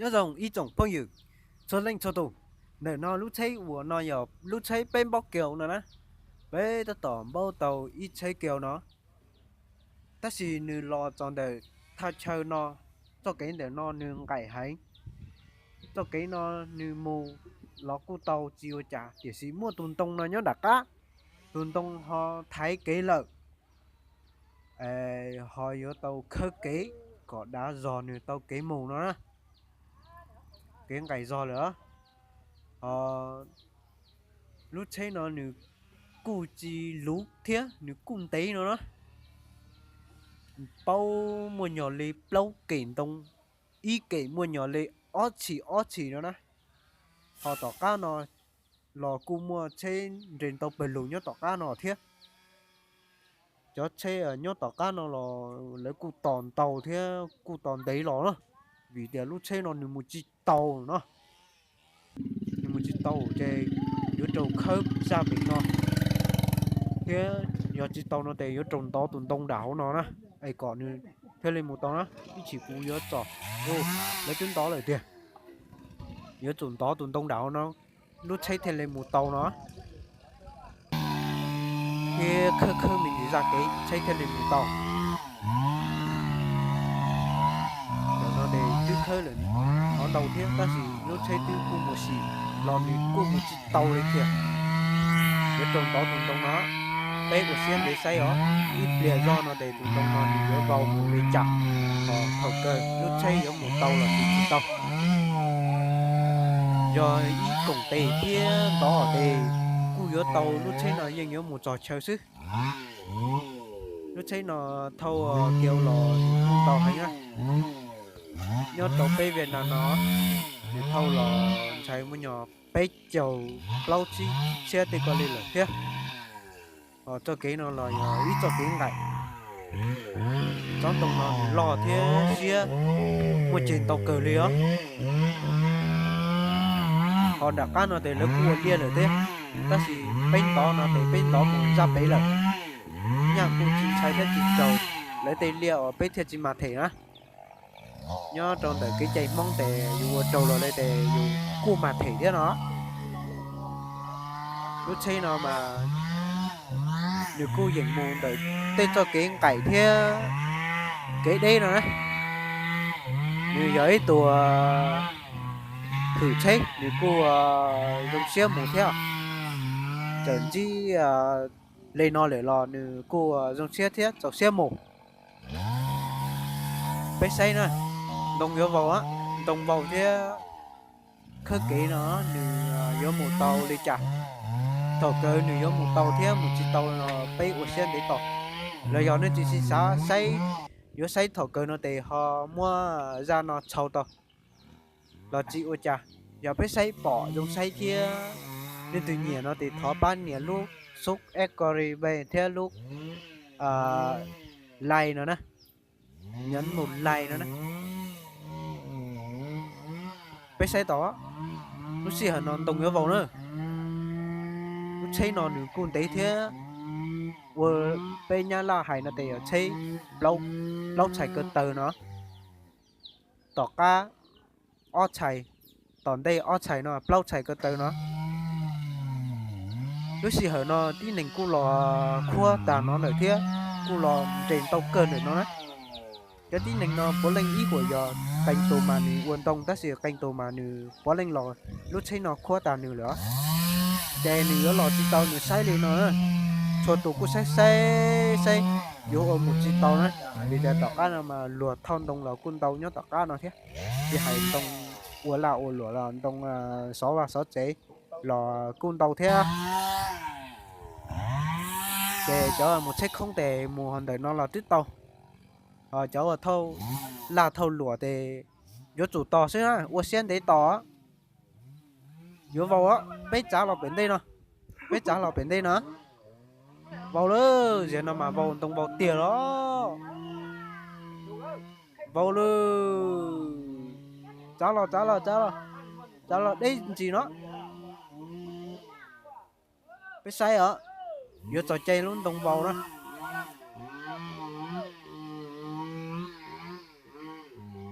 Nyob zoo ib tsoom phooj ywg txhua leej txhua tus, ntawm no lub tsheb uas no yog lub tsheb peb npaub kiau no na. Peb tab tom npaub tau ib tsheb kiau no, tab sis nws los txog ntawm thaj chaw no, txoj kev ntawm no nws nqaim heev. Txoj kev no nws mus los kuj tau tsis ua cas, tiam sis muaj tus ntoo no nyob nram qab, tus ntoo ho thaiv kev lawm, ho yuav tau khawb kev kom dav zog nws tau kev mus no na. Kev nqaim zog lawm, lub tsheb no nws kuj tsis luv thiab nws kuj ntev no na. Paub muaj nyog li plaub kem ntoo, ib kem muaj nyog li ob tshim ob tshim no na. Ho tom qab no los kuj muaj tsheb nres ntau pawg lug nyob tom qab no thiab. Cov tsheb nyob tom qab no los lawv kuj tos ntau thiab kuj tos ntev los na, vim tias lub tsheb no nws mus tsis tau no. Nws mus tsis tau ces yuav raug khawb zaj pem no, thiab yog tsis tau no ces yuav raug ntov tus ntoo nram hauv no na, es kom nws thiaj li mus tau na. Ib chim kuv yuav txog, lawv twb ntov lawm tiag, yuav tsum ntov tus ntoo nram hauv no lub tsheb thiaj li mus tau no. Thiab khawb khawb me ntsis zaj kev tsheb thiaj li mus tau. Tam no ces twb khawb lawm qhov ntau thiab tab sis lub tsheb twb kuj mus sim los nws kuj mus tsis tau li thiab. Yuav raug ntov tus ntoo no, peb ua siab ntev saib os, ib pliag zog no ces tus ntoo no nws yuav vau mus li cas, thaum kawg lub tsheb yuav mus tau los tsis tau. Yog ib koom tes thiab ntov tes kuj yuav tau, lub tsheb no yeej yuav mus txog chaw xwb. Lub tsheb no thauj kiag los kuj ntau heev na. Nyob rau peb Viaj Nam no, nws thauj los ntshai muaj nyog peb caug plaub tsib txhiab tej ko li lawm thiab. Txoj kev no los yog ib txoj kev nqaim. Tsob ntoo no nws loj thiab siab, muaj ceg ntau kawg li os. Ho nram qab no ces lawv kuj ua liaj lawm thiab, tab sis peb ntov no ces peb ntov mus zaj pem lawm. Nyaj kuj tsis ntshai thiab tsis tsaus, lawv tej liaj uas peb thiaj tsis mas them na. Nyob rau ntawm kev cai Hmoob ces yus ua raug los li ces yus kuj mas them thiab no. Lub tsheb no mas nws kuj yeem mus ntawm tej txoj kev nqaim thiab kev deb no na. Nws yog ib tug hwm tsheb, nws kuj zoo siab mus thiab. Txawm ntsib li no lawm los nws kuj zoo siab thiab txaus siab mus. Peb saib na, ntoo yuav vau, ntoo vau thiab khawb kev no nws yuav mus tau li cas. Thaum kawg nws yuav mus tau thiab mus tsis tau no peb ua siab ntev tos. Los yog nej tsis xav saib, yuav saib thaum kawg no ces ho muab zaj no txhau tau los tsis ua cas. Yog peb saib pom zoo saib thiab leej twg nyiam no ces thov pab nias lub sub scribe thiab lub like no na, nhấn một like no na. Peb saib tau, lub sij hawm no ntoo yuav vau na. Lub tsheb no nws kuj ntev thiab, ua peb Nyab Laj hais no ces yog tsheb plaub txhais ko taw no. Tom qab ob txhais, tom ntej ob txhais no plaub txhais ko taw no. Lub sij hawm no tib neeg kuj los khuab tag no lawm thiab, kuj los nres ntau kawg ntawm no na. Cov tib neeg no puav leej ib huam yog qee tus mas nws ua ntoo tab sis qee tus mas nws puav leej los lub tsheb no khuab tag nws lawm, ces nws yuav los tsis tau nws saib li no. Txhua tus kuj saib saib saib yuav ua mus tsis tau na, vim tias tom qab no mas luag thauj ntoo los kuj ntau nyob tom qab no thiab. Tsis hais ntoo ua laj ua luam los ntoo xov vaj xov tsev los kuj ntau thiab. Ces cov mus tsheb khoob tes mus ntawm no los twb tau, ho cov uas thauj laj thauj luam ces yuav tsum tos xwb na, ua siab ntev tos. Yuav vau, peb tsav los pem ntej no, peb tsav los pem ntej no. Vau lawm, zaum no mas vau, ntoo vau tiag los. Vau lawm. Tsav los, tsav los, tsav los, tsav los deb ntsis no. Peb saib os, yuav txog caij lub ntoo vau na.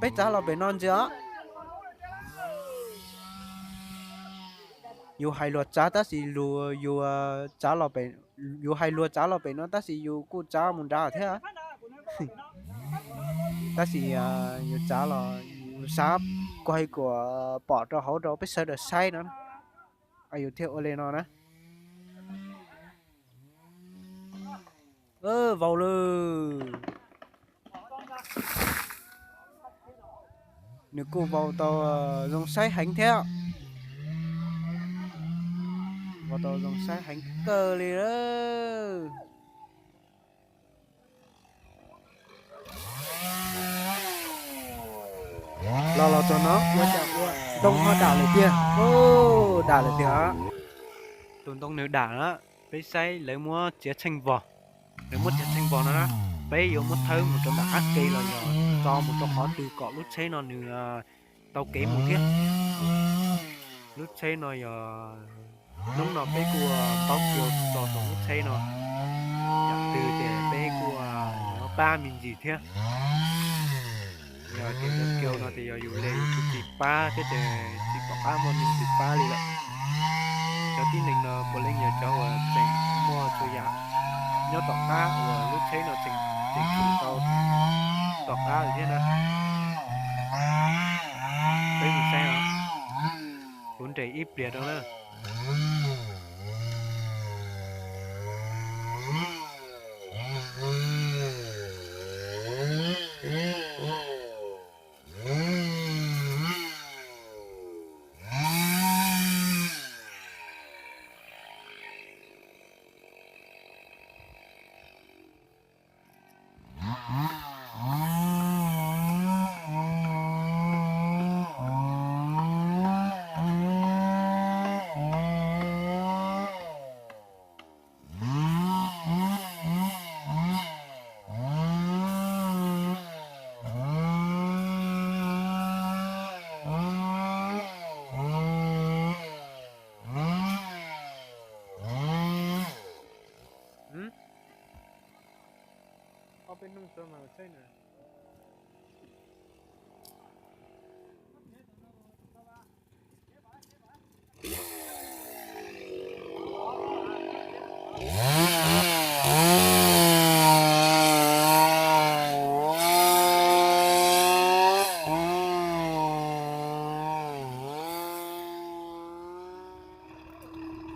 Peb tsav los pem no ntsis os. Yus hais luag tsav tab sis luag, yus tsav los pem, yus hais luag tsav los pem no tab sis yus kuj tsav mus nrad thiab. Tab sis yus tsav los yus xav kuv hais kuas pom rau hauv rau peb sawv daws saib no, yus thiaj ua li no na. Vau lawm. Nws kuj vau tau zoo saib heev thiab. Vau tau zoo saib heev kawg li lawm. Los los txog no, ntoo ho dam lawm tiag. Dam lawm tiag. Tus ntoo nws dam na, peb saib lawv muab txiav tsheej vog. Lawv muab txiav tsheej vog no na, peb yuav muab thawb mus rau nram qab ke los yog tso mus rau qhov twg kom lub tsheb no nws tau kev mus thiab. Lub tsheb no yog hnub no peb kuj ntaub kiau tso saum lub tsheb no, yam twg ces peb kuj yuav pab me ntsis thiab. Yog tias ntaub kiau no ces yog yus li yus tsis pab thiab ces tsis pom qab muaj me ntsis pab li lawm. Cov tib neeg no puav leej yog cov uas tseem muaj txhua yam nyob tom qab uas lub tsheb no tseem, tseem tshum tau tom qab lawm thiab na. Peb mus saib os, kuv nres ib pliag rau na.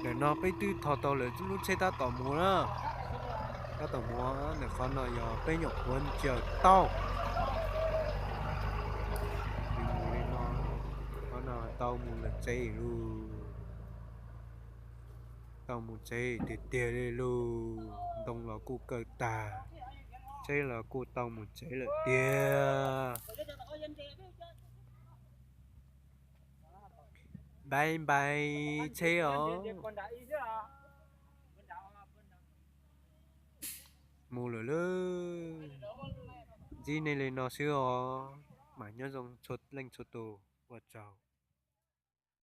Ntawm no peb twb thov tau lawm, lub tsheb tab tom mus na. Tab tom mus, ntawm qhov no yog peb nyuam qhuav ncaws tau. Qhov no tau mus lawm tsev lawm. Tau mus tsev tiag tiag li lawm, ntoo los kuj kaw tag, tsheb los kuj tau mus tsev lawm tiag. Bye bye tsheb os. Mus lawm lauj. Ntsib nej li no xwb os. Mas nyob zoo txhua leej txhua tus, ua tsaug.